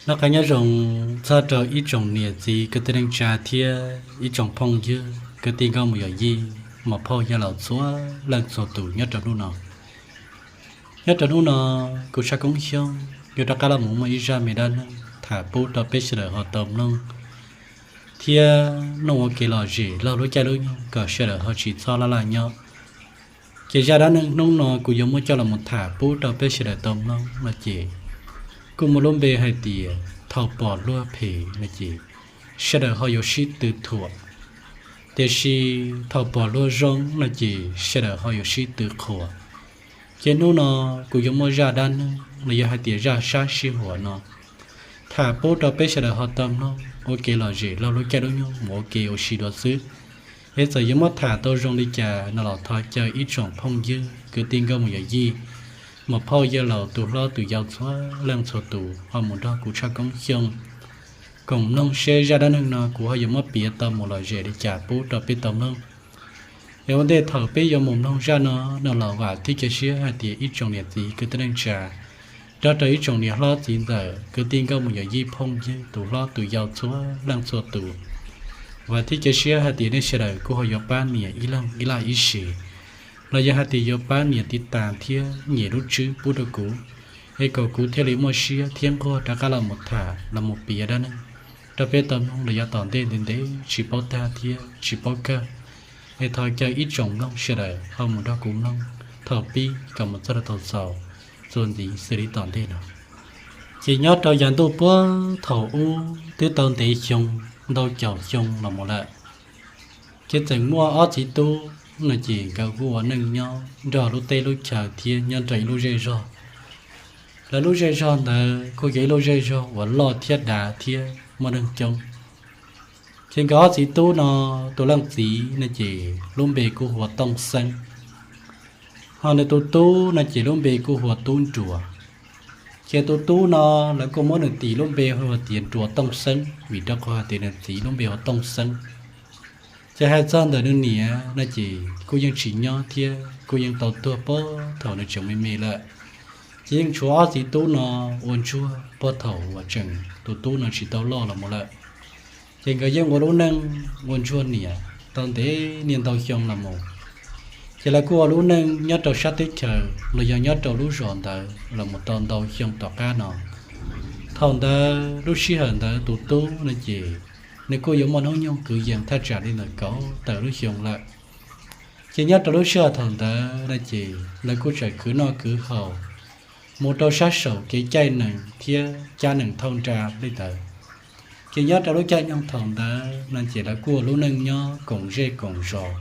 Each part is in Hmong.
Noj qab nyob zoo txog rau ib tsoom niam txiv kwv tij neej tsa thiab ib tsoom phooj ywg kwv tij nkauj mus yom yij, muam phauj yawg laus txhua leej txhua tus nyob rau hnub no. Nyob rau hnub no, kuv Tshaj Koob Xyooj yuav rov qab los mus muaj ib zaj me dab neeg tham pub rau peb sawv daws ho tau mloog thiab mloog ua kev lom zem laug lub caij lub nyoog kom sawv daws ho tsis txhob laj laj nyob. Ces zaj dab neeg hnub no kuv yuav muab coj los mus tham pub rau peb sawv daws tau mloog no ces kuj muaj lub npe hais tias thaum pom luag phem no ces sawv daws ho yuav sib tw thuam, tiam sis thaum pom luag zoo no ces sawv daws ho yuav sib tw qhuas. Ces hnub no kuv yuav muab zaj dab neeg los yog hais tias zaj sab sij huam no tham pub rau peb sawv daws ho tau mloog ua kev lom zem laug lub caij lub nyoog mus ua ke ua si dua xwb. Es txawm yuav muab tham tau zoo li cas no los thov caw ib tsoom phooj ywg kwv tij nkauj mus yom yij, muam phauj yawg laus tus hlob tus yau txhua leej txhua tus ho mus nrog kuv Tshaj Koob Xyooj koom mloog seb zaj dab neeg no kuv ho yuav muab piav tau mus lom zem li cas pub rau peb tau mloog. Es ua ntej thaum peb yuav mus mloog zaj no, no los vam thiab cia siab hais tias ib tsoom niam txiv kwv tij neej tsa, nrog rau ib tsoom niam hlob txiv ntxawm kwv tij nkauj mus yom yij phooj ywg tus hlob tus yau txhua leej txhua tus, vam thiab cia siab hais tias nej sawv daws kuj ho yuav pab nias ib leeg ib laj ib sim, los yog hais tias yuav pab nias tiv tas thiab nyem lub tswb pub rau kuv, es kom kuv thiaj li muaj siab thiab nquag rov qab los mus tham los mus piav dab neeg rau peb tau mloog los yav tom ntej ntev ntev tsis paub tag thiab tsis paub kawg. Es thov caw ib tsoom mloog sawv daws ho mus nrog kuv mloog thaum pib kom mus txog rau thaum xaus txuas ntxiv xws li tom ntej no. Ces nyob rau yav ntuj puag thaum ub twb tau ntev xyoo, ntau caum xyoo los mus lawm, ces txawm muaj ob txiv tub no ces nkawd kuj ua neej nyob nrog lub teb lub chaw thiab nyob rau ib lub zej zog. Lawv lub zej zog ntawd kuj yog ib lub zej zog uas loj thiab dav thiab muaj neeg coob. Ces nkawd ob txiv tub no, tus leej txiv no ces lub npe kuj hu ua Tooj Xeeb, ho nws tus tub no ces lub npe kuj hu ua Tub Nruas. Ces tus tub no lawv kuj muab nws tis lub npe hu ua tias Nruas Tooj Xeeb vim rau qhov hais tias nws txiv lub npe hu ua Tooj Xeeb. Ces hais txog ntawm nws niam no ces kuj yeej tsis nyob thiab kuj yeej tau tuag puag thaum nws tseem me me lawm. Ces yeej tshuav ob txiv tub no ua ntsuag puag thaum uas tseem tus tub no tsis tau loj los mus lawm. Ces nkawd yeej ua lub neej ua ntsuag niam tau ntev niaj ntau xyoo los mus. Ces lawv kuj ua lub neej nyob rau sab teb chaws los yog nyob rau lub zos ntawd los mus tau ntau xyoo tom qab no. Thaum ntawd lub sij hawm ntawd tus tub no ces nws kuj yuav muaj hnub nyoog kwv yees thaj tsam li ntawm kaum tawm lub xyoo lawm. Ces nyob rau lub sij hawm thaum ntawd no ces lawv kuj tseem khwv noj khwv haus mus rau sab saum kev caij nees thiab cab nees thauj nra li ntawd. Ces nyob rau lub caij nyoog thaum ntawd no ces lawv kuj ua lub neej nyob koom zej koom zos,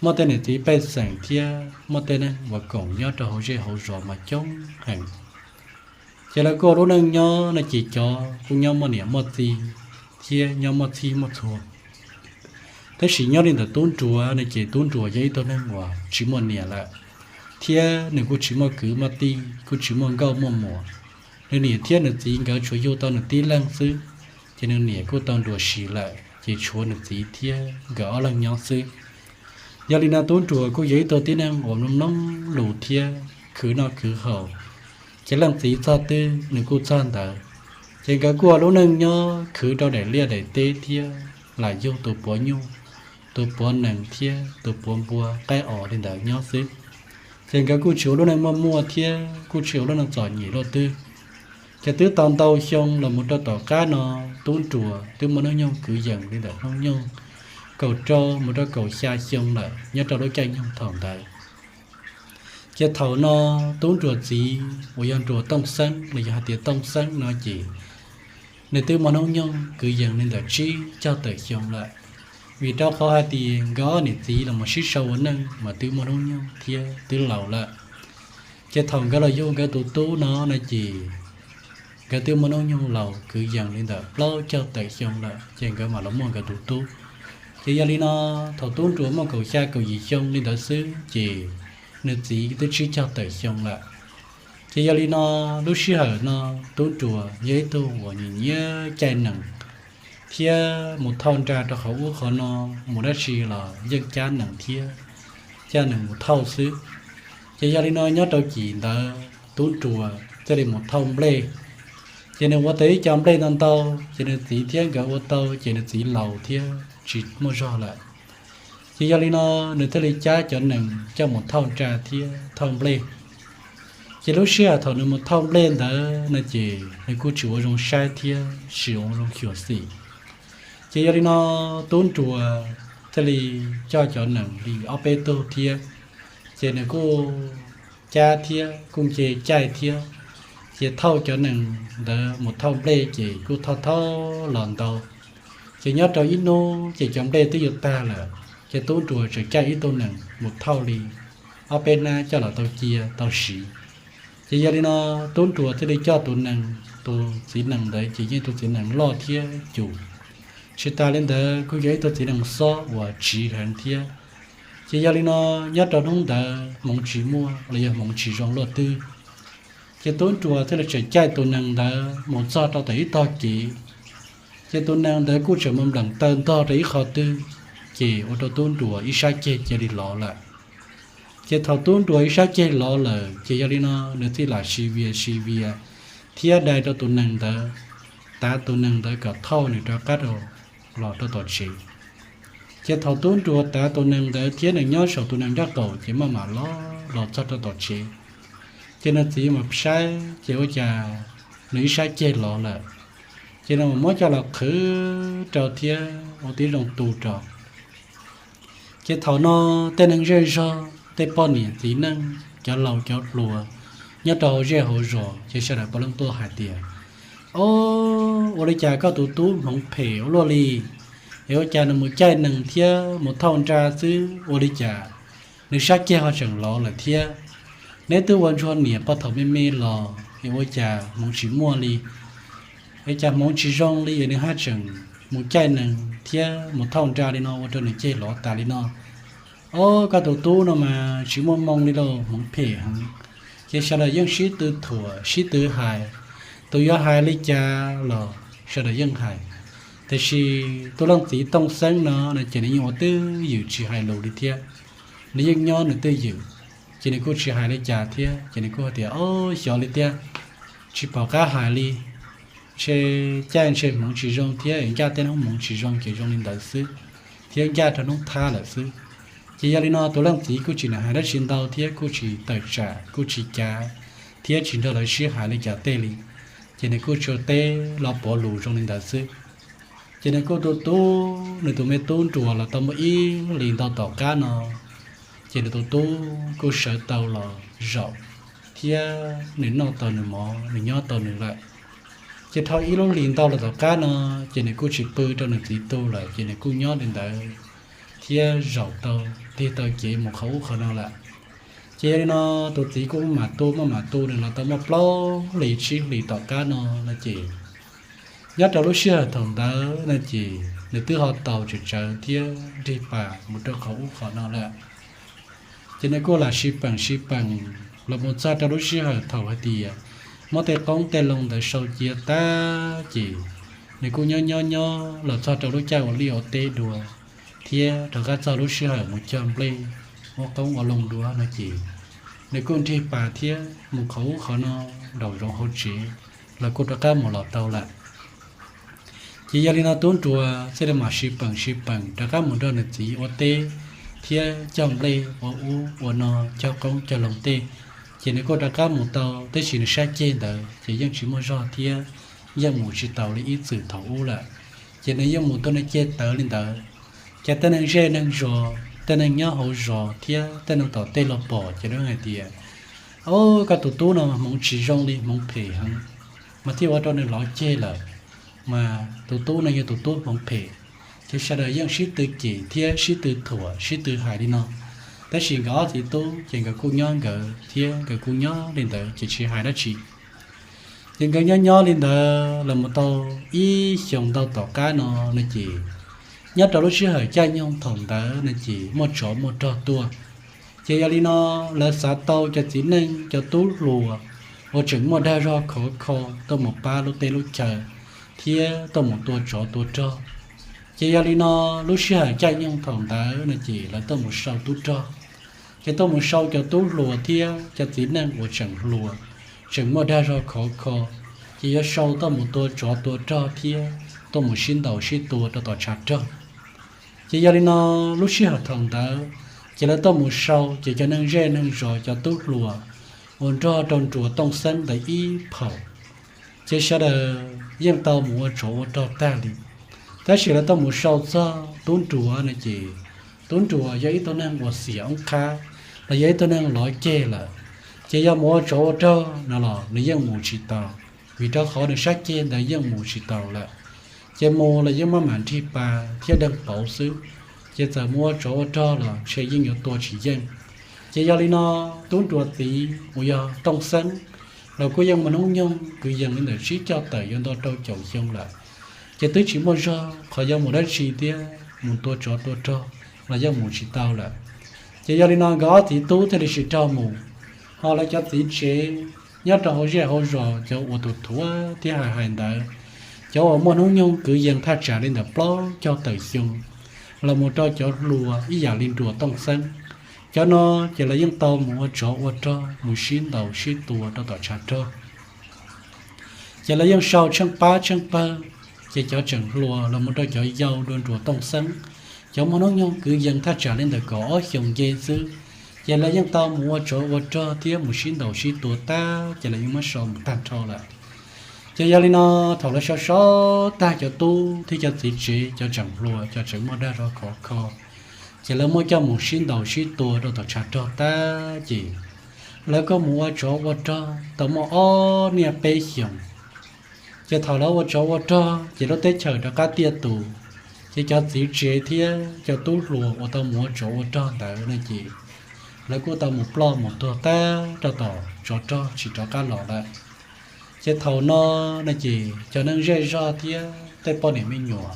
muaj tej niam txiv pej xeem thiab muaj tej neeg uas koom nyob rau hauv zej hauv zos mas coob heev. Ces lawv kuj ua lub neej nyob no ces cov kuj nyob muaj niam muaj txiv thiab nyob muaj txhij muaj txhua. Tab sis nyob li ntawm Tub Nruas no ces Tub Nruas yog ib tug neeg uas tsis muaj niam lawm, thiab nws kuj tsis muaj kwv muaj tij, kuj tsis muaj nkauj muaj muam. Nws niam thiab nws txiv nkawd tsuas yug tau nws tib leeg xwb, ces nws niam kuj tau nruas siv lawm ces tshuav nws txiv thiab nkawd ob leeg nyob xwb. Yog li no Tub Nruas kuj yog ib tug tib neeg uas mloog mloog lus thiab khwv noj khwv haus, ces leej txiv txog twg nws kuj txog ntawd. Ces nkawd kuj ua lub neej nyob khwv rau daim liaj daim teb thiab lam yug tus puav nyuj, tus puav nees thiab tus puav npua qaib os li ntawd nyob xwb. Ces nkawd kuj tsis ua lub neej muaj muaj thiab kuj tsis ua lub neej txom nyem luaj twg. Ces twb tau ntau xyoo los mus rau tom qab no, Tub Nruas twb muaj hnub nyoog kwv yees li ntawm hnub nyoog kaum rau mus rau kaum xya xyoo lawm nyob rau lub caij nyoog thaum ntawd. Ces thaum no Tub Nruas txiv uas yog Nruas Tooj Xeeb los yog hais tias Tooj Xeeb no ces nws twb muaj hnub nyoog kwv yees li ntawm tsib caug tawm xyoo lawm, vim rau qhov hais tias nkawd ob niam txiv los mus sib sau ua neej mas twb muaj hnub nyoog thiab twb laus lawm. Ces thaum nkawd los yug nkawd tus tub no no ces nkawd twb muaj hnub nyoog laus kwv yees li ntawm plaub caug tawm xyoo lawm ces nkawd mam los muaj nkawd tus tub. Ces yog li no, thaum Tub Nruas muaj kaum xya kaum yim xyoo li ntawd xwb ces nws txiv twb tsib caug tawm xyoo lawm. Ces yog li no, lub sij hawm no Tub Nruas yog ib tug uas nyiam nyiam caij nees thiab mus thauj nra rau qhov ub qhov no, mus dab tsi los yeej cab nees thiab cab nees mus thauj xwb. Ces yog li no nyob rau cim ntawd Tub Nruas thiaj li mus thauj nplej. Ces nws ua tau ib co nplej ntau ntau, ces nws txiv thiab nkawd ua tau, ces nws txiv laus thiab tsis muaj zog lawm. Ces yog li no, nws thiaj li cab cov nees coj mus thauj nra thiab thauj nplej. Ces lub sij hawm thaum nws mus thauj nplej ntawd no ces nws kuj tsis ua zoo saib thiab tsis ua zoo xyuam xim. Ces yog li no, Tub Nruas thiaj li coj cov nees li ob peb tug thiab, ces nws kuj cab thiab kuj nce caij thiab, ces thauj cov nees ntawd mus thauj nplej ces kuj thauj thauj los ntau. Ces nyob rau ib hnub ces cov nplej twb yuav tag lawm, ces Tub Nruas tseem caij ib tug nees mus thauj li ob peb hnab coj los tau cia tau siv. Ces yog li no, Tub Nruas thiaj li coj tus nees, tus txiv nees ntawd ces yeej tus txiv nees loj thiab cum. Tsis tas li ntawd kuj yog ib tug txiv nees xob uas tsiv heev thiab. Ces yog li no, nyob rau hnub ntawd hmoov tsis muaj los yog hmoov tsis zoo luaj twg, ces Tub Nruas thiaj li tseem caij tus nees ntawd mus txog rau tom ib tog kev. Ces tus nees ntawd kuj tseem mus npleem taw ntog rau ib qho twg, ces ua rau Tub Nruas ib sab ceg cia li lov lawm. Ces thaum Tub Nruas ib sab ceg lov lawm ces yog li no, nws thiaj lam sib vias sib vias thiab dai rau tus nees ntawd, tav tus nees ntawd kom thauj nws rov qab los rau tom tsev. Ces thaum Tub Nruas tav tus nees ntawd thiab nws nyob saum tus nees nraub qaum ces maj mam los los txog rau tom tsev. Ces nws txiv mam saib ces ua cas nws ib sab ceg lov lawm. Ces nws mam muab coj los qhwv rau thiab ua tib zoo tu rau. Ces thaum no tej neeg zej zog, tej poj niam txiv neej, cov laus cov hluas nyob rau hauv zej hauv zos ces sawv daws puav leej tuaj hais tias, Ob, ua li cas koj tus tub hmoov phem ua luaj li? Es ua cas nws mus caij nees thiab mus thauj nra xwb ua li cas nws sab ceg ho tseem lov lawm thiab? Neb twb ua ntsuag niam pog thaum me me los es ua cas hmoov tsis muaj li? Es cas hmoov tsis zoo li es nws haj tseem mus caij nees thiab mus thauj nra li no ua rau nws ceg lov tas li no? Ob, koj tus tub no mas tsis muaj moo li lauj, hmoov phem heev. Ces sawv daws yeej sib tw thuam sib tw hais, tus yuav hais li cas los sawv daws yeej hais. Tiam sis tus leej txiv Tooj Xeeb no no ces nws yeej ua twj ywm tsis hais lus li thiab. Nws yeej nyob nws twj ywm, ces nws kuj tsis hais li cas thiab ces nws kuj hais tias, Ob, xyov li tiag, tsis pom qab hais li. Ntshe caij ntshe hmoov tsis zoo thiab es ncaj tej hnub hmoov tsis zoo ces zoo li ntawd xwb, thiab ncaj rau hnub thab lawm xwb. Ces yog li no tus leej txiv kuj tsis nam hais dab tsi ntau thiab kuj tsis tawm tsam kuj tsis cav thiab tsis nrog lawv sib hais li cas tej li. Ces nws kuj tsuas teb los pov lus zoo li ntawd xwb. Ces nws kuj tu tub nws tus me tub Nruas los tau muaj ib hlis ntau tom qab no, ces nws tus tub kuj sawv tau los zaum thiab nws noj tau nws mov, nws nyob tau nws lawm. Ces dhau ib lub hlis ntau los tom qab no, ces nws kuj tsis pw rau nws txiv tu lawm, ces nws kuj nyob li ntawd thiab zaum tau, tig tau kev mus qhov ub qhov no lawm. Ces yog li no tus txiv kuj maj mam tu maj mam tu nws los tau muaj plaub hlis tsib hlis tom qab no no ces nyob rau lub sij hawm thaum ntawd no ces nws twb ho taus tsem tsawv thiab nrig pas mus rau qhov ub qhov no lawm. Ces nws kuj lam sib peem sib peem los mus txog rau lub sij hawm thaum hais tias muab tej qoob tej loo ntawd sau cia tag ces nws kuj nyob nyob nyob los txog rau lub caij ua liaj ua teb dua, thiab rov qab txog lub sij hawm mus cog nplej ua qoob ua loo dua no ces nws kuj nrig pas thiab mus qhov ub qhov no nraum zoov hauv tsev los kuj rov qab mus los tau lawm. Ces yog li no tub Nruas thiaj li mam sib peem sib peem rov qab mus nrog nws txiv ua teb thiab cog nplej ua ub ua no, cog qoob cog loo tej. Ces nws kuj rov qab mus tau, tab sis nws sab ceg ntawd ces yeej tsis muaj zog thiab yeej mus tsis taus li ib txwm thaum ub lawm. Ces nws yeej mus tuaj nws ceg tawv li ntawd. Ces tej neeg zej neeg zos, tej neeg nyob hauv zos thiab tej neeg tom tej los pom ces lawv hais tias, Ob, koj tus tub no mas hmoov tsis zoo li, hmoov phem heev, mas thiaj ua rau nws lov ceg lawm. Mas tus tub no yog tus tub hmoov phem. Ces sawv daws yeej sib tw cem thiab sib tw thuam sib tw hais li no. Tab sis nkawd ob txiv tub ces nkawd kuj nyob nkawd thiab nkawd kuj nyob li ntawd ces tsis hais dab tsi. Ces nkawd nyob nyob li ntawd los mus tau ib xyoos ntau tom qab no no ces nyob rau lub sij hawm caij nyoog thaum ntawd no ces muaj tsov muaj rog tuaj. Ces yog li no lawv xav tau cov txiv neej cov tub hluas uas tseem muaj dag zog khov kho tuaj mus pab lub teb lub chaw thiab tuaj mus tua tsov tua rog. Ces yog li no lub sij hawm caij nyoog thaum ntawd no ces lawv tuaj mus sau tub rog. Ces tuaj mus sau cov tub hluas thiab cov txiv neej uas tseem hluas, tseem muaj dag zog khov kho, ces yuav sau tuaj mus tua tsov tua rog thiab tuaj mus sib ntaus sib tua rau tom tshav rog. Ces yog li no, lub sij hawm thaum ntawd ces lawv tuaj mus sau, ces cov neeg zej neeg zos, cov tub hluas uas nrog rau nruas Tooj Xeeb ntawd ib phaum, ces sawv daws yeej tau mus ua tsov ua rog tag li. Tab sis lawv tuaj mus sau txog tub nruas no ces tub nruas yog ib tug neeg uas xiam oob qhab, los yog ib tug neeg lov ceg lawm, ces yog mus ua tsov ua rog no los nws yeej mus tsis tau, vim rau qhov nws sab ceg ntawd yeej mus tsis tau lawm. Ces mus los yeej maj mam nrig pas thiab deeg pauv xwb, ces txawm mus ua tsov ua rog los ntshe yeej yuav tua tsis yeej. Ces yog li no, tub nruas txiv uas yog Tooj Xeeb los kuj yeej muaj hnub nyoog kwv yees li ntawm tsib caug tawm yuav nto rau caum xyoo lawm, ces twb tsis muaj zog qhov yuav mus dab tsi thiab, mus tua tsov tua rog los yeej mus tsis tau lawm. Ces yog li no nkawd ob txiv tub thiaj li tsis raug mus, ho lawv cov txiv tsev nyob rau hauv zej hauv zos cov uas tus thuav thiab hais hais ntawd, cov uas muaj hnub nyoog kwv yees thaj tsam li ntawm plaub caug tawm xyoo, los mus rau cov hluas ib yam li nruas Tooj Xeeb, cov no ces lawv yeej tau mus ua tsov ua rog mus sib ntaus sib tua rau tom tshav rog. Ces lawv yeej sau tsheej pab tsheej pawg, ces cov tseem hluas los mus rau cov yau dua nruas Tooj Xeeb, cov muaj hnub nyoog kwv yees thaj tsam li ntawm kaum ob xyoos nce xwb, ces lawv yeej tau mus ua tsov ua rog thiab mus sib ntaus sib tua tag, ces lawv yeej muab sau mus tag nrho lawm. Ces yog li no, thaum lawv sau sau tag cov tub thiab cov txiv tsev, cov tseem hluas, cov tseem muaj dag zog khov kho, ces lawv muab coj mus sib ntaus sib tua rau tom tshav rog tag ces lawv kuj mus ua tsov ua rog tau muaj ob niaj peb xyoos. Ces thaum lawv ua tsov ua rog ces lub teb chaws rov qab tiaj tus, ces cov txiv tsev thiab cov tub hluas uas tau mus ua tsov ua rog ntawd no ces lawv kuj tau mus ploj mus tuag tag rau tom tsov rog tsis rov qab los lawm. Ces thaum no no ces cov neeg zej zog thiab tej poj niam me nyuam,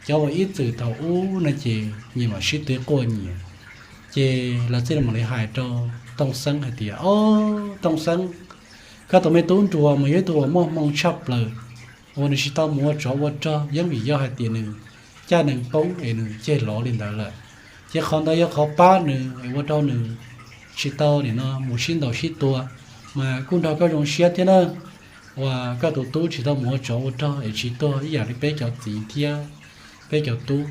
cov uas ib txwm thaum ub no ces nyias mam sib tw quaj nyias, ces lawv thiaj li mam li hais rau Tooj Xeeb hais tias, Ob, Tooj Xeeb, koj tus me tub nruas mas yog ib tug uas muaj hmoo tshaj plaws, uas nws tsis tau mus ua tsov ua rog yeej vim yog hais tias nws caj nees poob es nws ceg lov li ntawd lawm. Ces qhov ntawd yog qhov pab nws es ua rau nws tsis tau nim no mus sib ntaus sib tua, mas kuj nrog koj zoo siab thiab na, uas koj tus tub tsis tau mus ua tsov ua rog es tsis tuag ib yam li peb cov txiv thiab peb cov tub.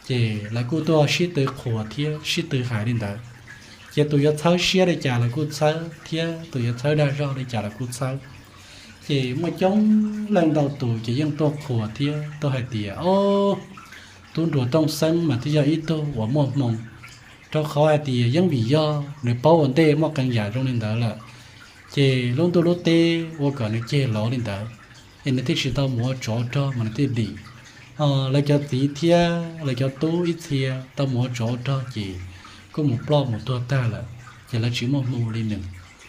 Ces lawv kuj tuaj sib tw qhuas thiab sib tw hais li ntawd. Ces tus yuav txhawb siab li cas lawv kuj txhawb thiab tus yuav txhawb dag zog li cas lawv kuj txhawb. Ces muaj coob leej ntau tus ces yeej tuaj qhuas thiab tuaj hais tias, Ob, tub nruas Tooj Xeeb mas thiaj yog ib tug uas muaj hmoo, rau qhov hais tias yeej vim yog nws paub ua ntej muaj qee yam zoo li ntawd lawm, ces lub ntuj lub teb ua kom nws ceg lov li ntawd, es nws thiaj tsis tau mus ua tsov rog mas nws thiaj dim. Ho lawv cov txiv thiab lawv cov tub ib txhia tau mus ua tsov ua rog ces kuj mus ploj mus tuag tag lawm, ces lawv tsis muaj hmoo li nws.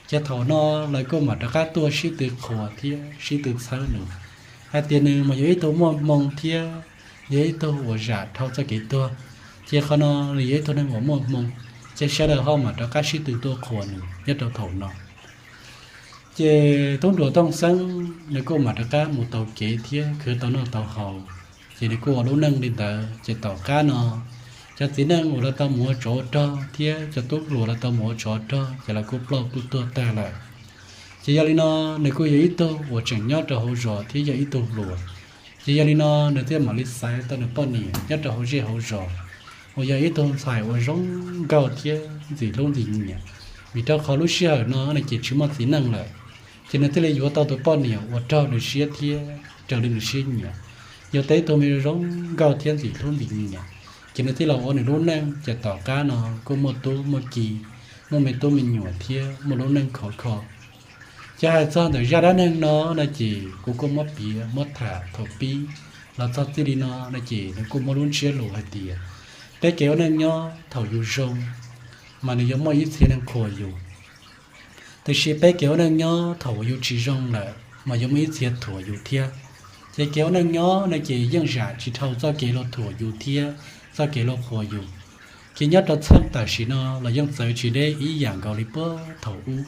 Ces thaum no lawv kuj mam rov qab tuaj sib tw qhuas thiab sib tw txhawb nws hais tias nws mas yog ib tug muaj hmoo thiab yog ib tug uas zam dhau txoj kev tuag. Ces qhov no nws yog ib tug neeg uas muaj hmoo, ces sawv daws ho mam rov qab sib tw tuaj qhuas nws nyob rau thaum no. Ces tub nruas Tooj Xeeb nws kuj mam rov qab mus tau kev thiab khwv tau noj tau haus, ces nws kuj ua lub neej li ntawd. Ces tom qab no cov txiv neej uas lawv tau mus ua tsov ua rog thiab cov tub hluas lawv tau mus ua tsov ua rog ces lawv kuj ploj kuj tuag tag lawm. Ces yog li no, nws kuj yog ib tug uas tseem nyob rau hauv zos thiab yog ib tug hluas. Ces yog li no nws thiaj mam li xaiv tau nws poj niam nyob rau hauv zej hauv zos, uas yog ib tug ntxhais uas zoo nkauj thiab ntxim hlub ntxim nyiam, vim rau qhov lub sij hawm no nws ces tsis muaj txiv neej lawm. Ces nws thiaj li yuav tau tus poj niam uas raug nws siab thiab raws li nws siab nyiam, yog ib tug me zoo nkauj thiab ntxim hlub ntxim nyiam. Ces nws thiaj los ua nws lub neej, ces tom qab no kuj muaj tub muaj ki, muaj me tub me nyuam thiab muaj lub neej khov kho. Ces hais txog ntawm zaj dab neeg no no ces kuv kuj muab piav muab tham thaum pib los txog txij li no no ces nws kuj muaj lub ntsiab lus hais tias, peb kev ua neej nyob thaum yus zoo mas nws yuav muaj ib txhia neeg qhuas yus, tiam sis peb kev ua neej nyob thaum uas yus tsis zoo lawm mas yuav muaj ib txhia thuam yus thiab. Ces kev ua neej nyob no ces yeej zam tsis dhau txoj kev luag thuam yus thiab txoj kev luag qhuas yus. Ces nyob rau txheej tam sim no los yeej txawv tsis deb ib yam nkaus li puag thaum ub.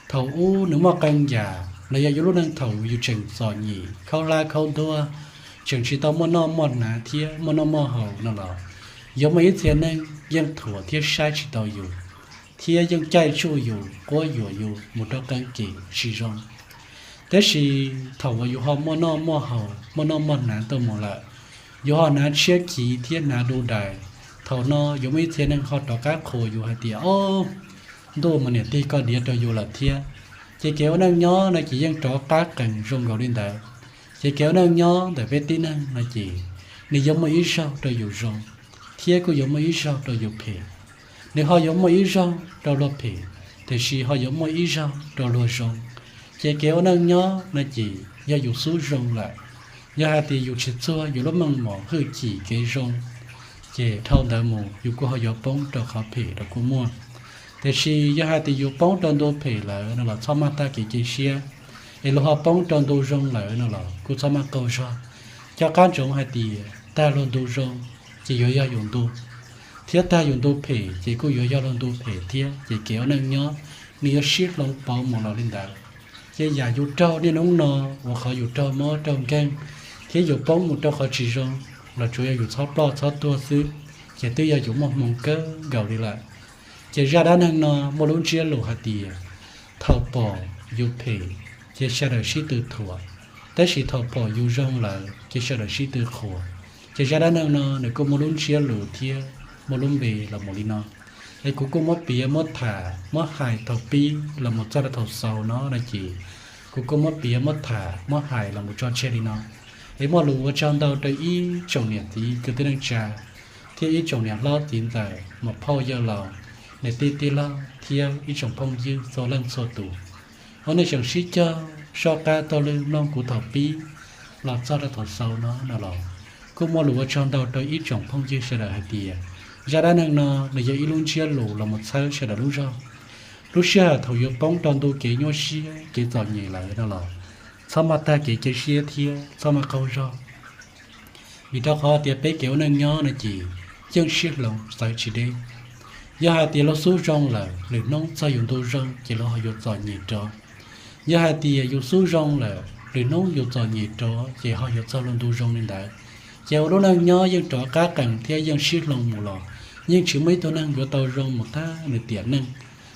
Thaum ub nws muaj qee yam los yog yus lub neej thaum yus tseem txom nyem khaub hlab khaub ntuag, tseem tsis tau muaj noj muaj hnav thiab muaj noj muaj haus no los, yuav muaj ib txhia neeg yeej thuam thiab saib tsis tau yus, thiab yeej caij tsuj yus quab yuam yus mus rau qee kev tsis zoo. Tab sis thaum uas yus ho muaj noj muaj haus, muaj noj muaj hnav tuaj mus lawm, yus ho hnav tshiab khiv thiab hnav du dais, thaum no yuav muaj ib txhia neeg ho rov qab qhuas yus hais tias, Ob, ntuj mas niam tig koj diav rau yus lawm thiab. Ces kev ua neej nyob no ces yeej rov qab qees zoo nkaus li ntawd. Ces kev ua neej nyob ntawm peb tib neeg no ces nws yuav muaj ib zaug rau yus zoo, thiab kuj yuav muaj ib zaug rau yus phem. Nws ho yuav muaj ib zaug rau luag phem, tiam sis ho yuav muaj ib zaug rau luag zoo. Ces kev ua neej nyob no ces yog yus xub zoo lawm, yog hais tias yus tsis txuag yus lub meej mom hwj chim kev zoo, ces dhau ntawd mus yus kuj ho yuav poob rau qhov phem los kuj muaj. Tiam sis yog hais tias yus poob rau ntu phem lawm no los txhob maj tag kev cia siab, es luag ho poob rau ntu zoo lawm no los kuj txhob maj qaug zog. Coj qab ntsoov hais tias tag luag ntu zoo ces yuav yog yus ntu, thiab tag yus ntu phem ces kuj yuav yog luag ntu phem thiab. Ces kev ua neej nyob nws yuav sib hloov pauv mus los li ntawd. Ces yam yus raug niaj hnub no, uas qhov yus raug mob raug nkeeg thiab yus poob mus rau qhov tsis zoo los tsuas yog yus txhob ploj txhob tuag xwb, ces twb yog yus muaj hmoo kawg nkaus li lawm. Ces zaj dab neeg no muaj lub ntsiab lus hais tias, thaum pom yus phem ces sawv daws sib tw thuam, tab sis thaum pom yus zoo lawm ces sawv daws sib tw qhuas. Ces zaj dab neeg no nws kuj muaj lub ntsiab lus thiab muaj lub npe los mus li no. Es kuv kuj muab piav muab tham muab hais thaum pib los mus txog rau thaum xaus no no ces, kuv kuj muab piav muab tham muab hais los mus tso tseg li no. Es muaj lus ua tsaug ntau rau ib tsoom niam txiv kwv tij neej tsa, thiab ib tsoom niam hlob txiv ntxawm muam phauj yawg laus, niam tij tij laug thiab ib tsoom phooj ywg txhua leej txhua tus, uas nej tseem sib cog soj qab taug lw mloog kuv thaum pib los txog rau thaum xaus no no los, kuj muaj lus ua tsaug ntau rau ib tsoom phooj ywg sawv daws hais tias, zaj dab neeg no nws yog ib lub ntsiab lus los mus txhawb sawv daws lub zog. Lub sij hawm thaum yuav poob rau ntu kev nyuaj siab kev txom nyem lawm no los, txhob maj tag kev cia siab thiab txhob maj qaug zog, vim rau qhov tias peb kev ua neej nyob no ces yeej sib hloov txawv tsis deb. Yog hais tias luag xub zoo lawm, lwm hnub txog yus ntu zoo ces luag ho yuav txom nyem rov. Yog hais tias yus xub zoo lawm, lwm hnub yus txom nyem rov ces ho yuav txog luag ntu zoo li ntawd. Ces ua lub neej nyob yeej rov qab qees thiab yeej sib hloov mus los, yeej tsis muaj ib tug neeg yuav tau zoo mus tag nws tiam neej,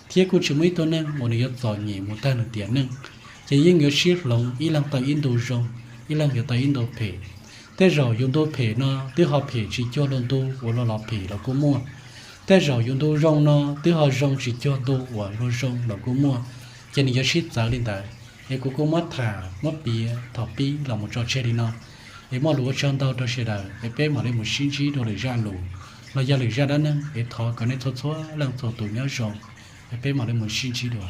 thiab kuj tsis muaj ib tug neeg uas nws yuav txom nyem mus tag nws tiam neej. Ces yeej yuav sib hloov, ib leeg tau ib ntu zoo, ib leeg yuav tau ib ntu phem. Tej zaum yus ntu phem no twb ho phem tsis cuag luag ntu uas luag los phem los kuj muaj. Tej zaum yus ntu zoo no twb ho zoo tsis cuag ntu uas luag zoo los kuj muaj. Ces nws yuav sib txawv li ntawd. Es kuv kuj muab tham muab piav thaum pib los mus tso tseg li no. Es muaj lus ua tsaug ntau rau sawv daws, es peb mam li mus sib ntsib dua lwm zaj lus los yog lwm zaj dab neeg, es thov kom nej txhua txhua leej txhua tus nyob zoo, es peb mam li mus sib ntsib dua.